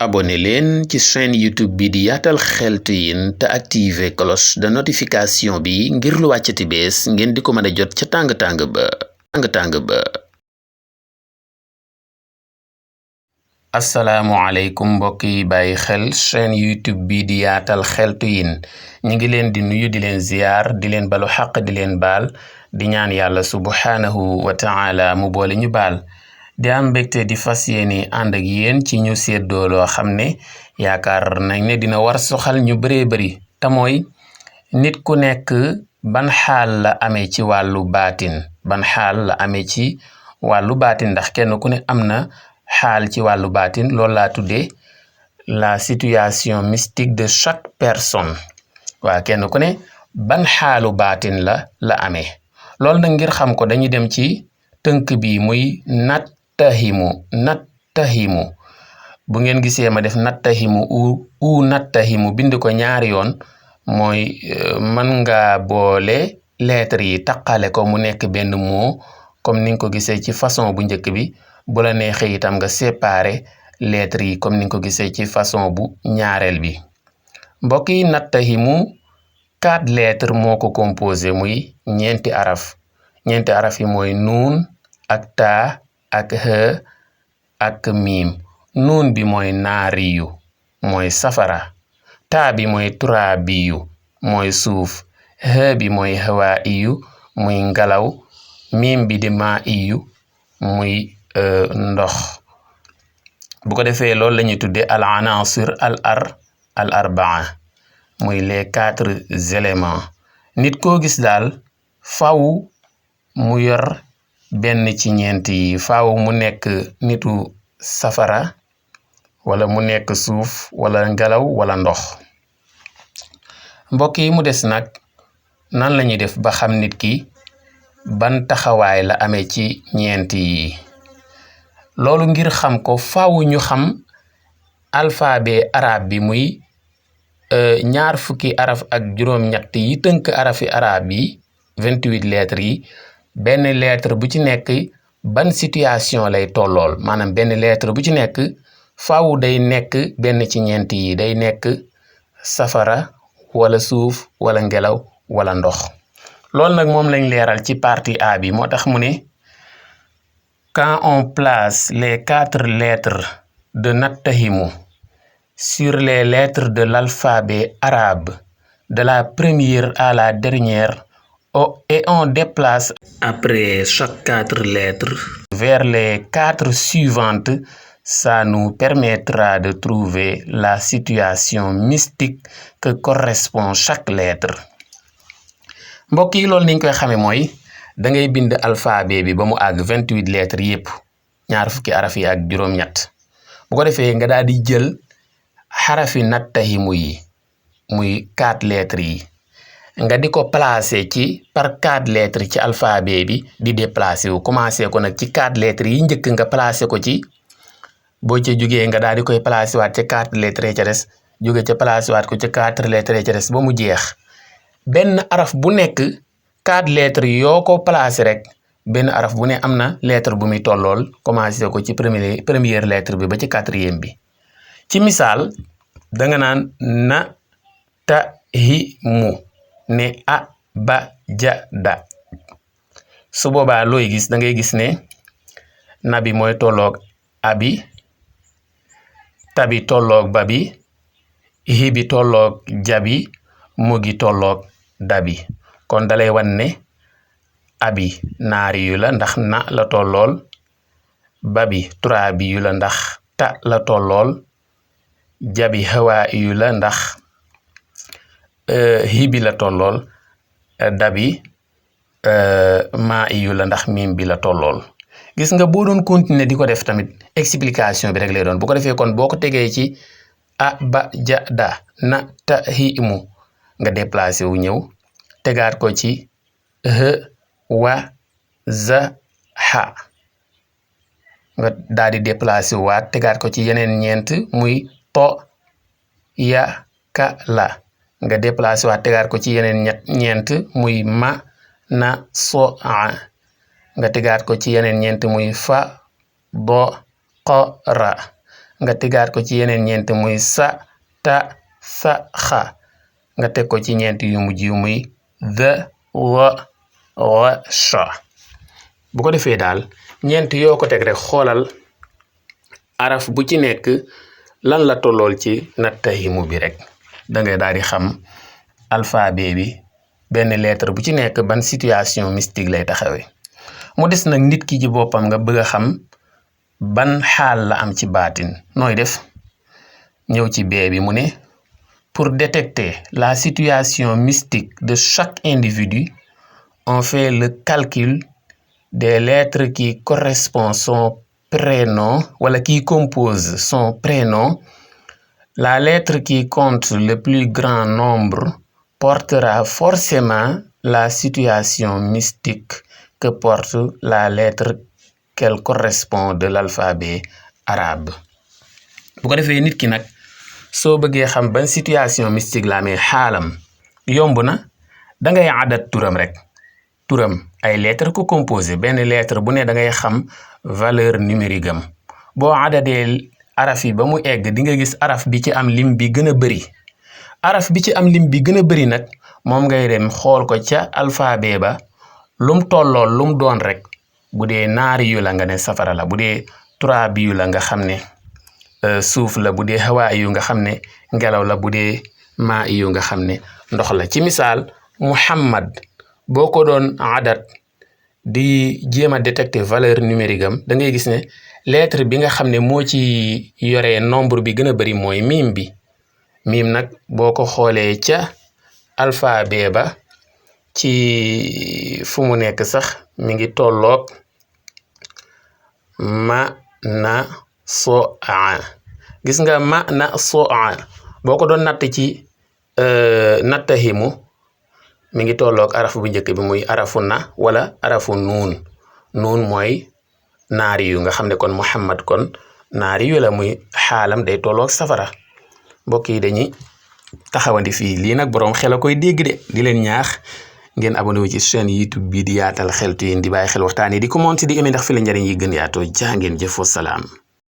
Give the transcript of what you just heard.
abonné leen ci chaîne YouTube bi di yaatal xeltu yin te activer cloche de notification bi ngir lu wàccati bees ngeen di ko mën a jot ca tàng-tàng ba. asalaamualeykum mbokk yi bàyyi xel chaîne YouTube bi di yaatal xeltu yin ñi ngi leen di nuyu di leen ziyaar di leen balu xaq di leen baal di ñaan yàlla subhaanahu wa taala mu boole ñu baal. di am mbégte di fas yéene ànd ak yéen ci ñu séddoo loo xam ne yaakaar nañ ne dina war soxal ñu bëree bëri te mooy nit ku nekk ban xaal la amee ci wàllu baatin ndax kenn ku ne am na xaal ci wàllu baatin loolu laa tuddee la situation mystique de chaque personne. waa kenn ku ne ban xaalu baatin la amee loolu nag ngir xam ko dañuy dem ci tënk bi muy nattahimu bu ngeen gisee ma def nattahimu u nattahimu bind ko ñaari yoon mooy mën nga boole lettre yi taqale ko mu nekk benn mot comme ni nga ko gisee ci façon bu njëkk bi bu la neexee itam nga séparer lettre yi comme ni nga ko gisee ci façon bu ñaareel bi. mbokk yi nattahimu 4 lettres moo ko composé muy ñeenti araf yi mooy nuun ak taa ak h ak miim. nuun bi mooy naariyu mooy safara, taa bi mooy turaabiyu mooy suuf, h bi mooy hawaa'iyu muy ngelaw, miim bi di maa'iyu muy ndox. bu ko defee loolu la ñuy tuddee al anaasir al arbaa muy les 4 éléments. nit koo gis daal faw mu yor benn ci ñeent yi, faaw mu nekk nitu safara wala mu nekk suuf wala ngelaw wala ndox. mbokk yi mu des nag nan la ñuy def ba xam nit ki ban taxawaay la amee ci ñeent yi. loolu ngir xam ko faaw ñu xam alphabet arabe bi muy 20 araf ak juróom-ñett yi tënk arafi arabe yi 28 lettres yi. benn lettre bu ci nekk ban situation lay tollool maanaam benn lettre bu ci nekk faaw day nekk benn ci ñeent yi, day nekk safara wala suuf wala ngelaw wala ndox. loolu nag moom lañ leeral ci partie A bi moo tax mu ne quand on place les 4 lettres de nattahimu sur les lettres de l'alphabet arabe de la première à la dernière et on déplace après chaque 4 lettres vers les 4 suivantes, ça nous permettra de trouver la situation mystique que correspond chaque lettre. mbokk yi loolu niñ koy xamee mooy da ngay bind alphabet bi ba mu àgg 28 lettres yépp 20 araf yi ak juróom-ñett bu ko defee nga daal di jël xarafi nattahimu yi muy 4 lettres yi nga di ko placer ci par 4 lettres ci alphabet bi di déplacer wu commencé ko nag ci 4 lettres yi njëkk nga placer ko ci boo ca jógee nga daal di koy placer waat ca 4 lettres ca des jóge ca placer waat ko ca 4 lettres ca des ba mu jeex. benn araf bu nekk 4 lettres yoo ko placer rek benn araf bu ne am na lettre bu muy tollool commencé ko ci première lettre bi ba ci 4e bi. ci misaal danga naan nattahimu ne a ba ja da su boobaa looy gis da ngay gis ne na bi mooy tolloog abi, tabi tolloog babi, hibi tolloog jabi, mugi tolloog dabi. kon dalay wan ne abi naari yu la ndax na la tollool, babi turaabi yu la ndax ta la tollool, jabi hawaa yu la ndax hibi la tollool, dabi maa yu la ndax miim bi la tollool. gis nga boo doon continuer di ko def tamit explication bi rek lay doon bu ko defee kon boo ko tegee ci a ba ja da na ta hi mu nga déplacé wu ñëw tegaat ko ci h wa za ha nga daal di déplacé waat tegaat ko ci yeneen ñeent muy to ya ka la nga déplacé waat tegaat ko ci yeneen ñeent muy ma na so a nga tegaat ko ci yeneen ñeent muy fa do qo ra nga tegaat ko ci yeneen ñeent muy sa ta sa xa nga teg ko ci ñeent yu mujj yu muy the wa sha. bu ko defee daal ñeent yoo ko teg rek xoolal araf bu ci nekk lan la tollool ci nattahimu bi rek da ngay daal di xam alphabet bi benn lettre bu ci nekk ban situation mystique lay taxawee. mu des nag nit ki ci boppam nga bëgg a xam ban xaal la am ci baatin nooy def ñëw ci bee bi mu ne pour détecter la situation mystique de chaque individu on fait le calcul des lettres qui correspondent son prénom wala qui compose son prénom. La lettre qui compte le plus grand nombre portera forcément la situation mystique que porte la lettre qu'elle correspond de l'alphabet arabe. bu ko defee nit ki nag soo bëggee xam ban situation mystique la amee xaalam yomb na da ngay adat turam rek. turam ay lettre ko composé benn lettre bu ne da ngay xam valeur numérique am boo adadee araf yi ba mu egg di nga gis araf bi ci am lim bi gën a bëri. araf bi ci am lim bi gën a bëri nag moom ngay dem xool ko ca alphabet ba lum tollool lum doon rek bu dee naari yu la nga ne safara la bu dee turaabi yu la nga xam ne suuf la bu dee hawaa yu nga xam ne ngelaw la bu dee maa yu nga xam ne ndox la. ci misaal Muhammad boo ko doon adat di jéem a détecter valeur numérique am da ngay gis ne lettre bi nga xam ne moo ci yore nombre bi gën a bëri mooy miim bi. miim nag boo ko xoolee ca alphabet ba ci fu mu nekk sax mi ngi tolloog ma na so a. gis nga ma na so a boo ko doon natt ci nattahimu mi ngi tolloog araf bu njëkk bi muy arafu na wala arafu nuun. nuun mooy naari yu nga xam ne kon Muhammad kon naari yu la muy xaalam day tolloog safara. mbokk yi dañuy taxawandi fii lii nag boroom xel a koy dégg de di leen ñaax ngeen abonné wu ci chaîne YouTube bi di yaatal xeltu yéen di bàyyi xel waxtaan yi di commenter di aimé ndax fi la njariñ yi gën yaatoo jaa ngeen jëf wa salaam.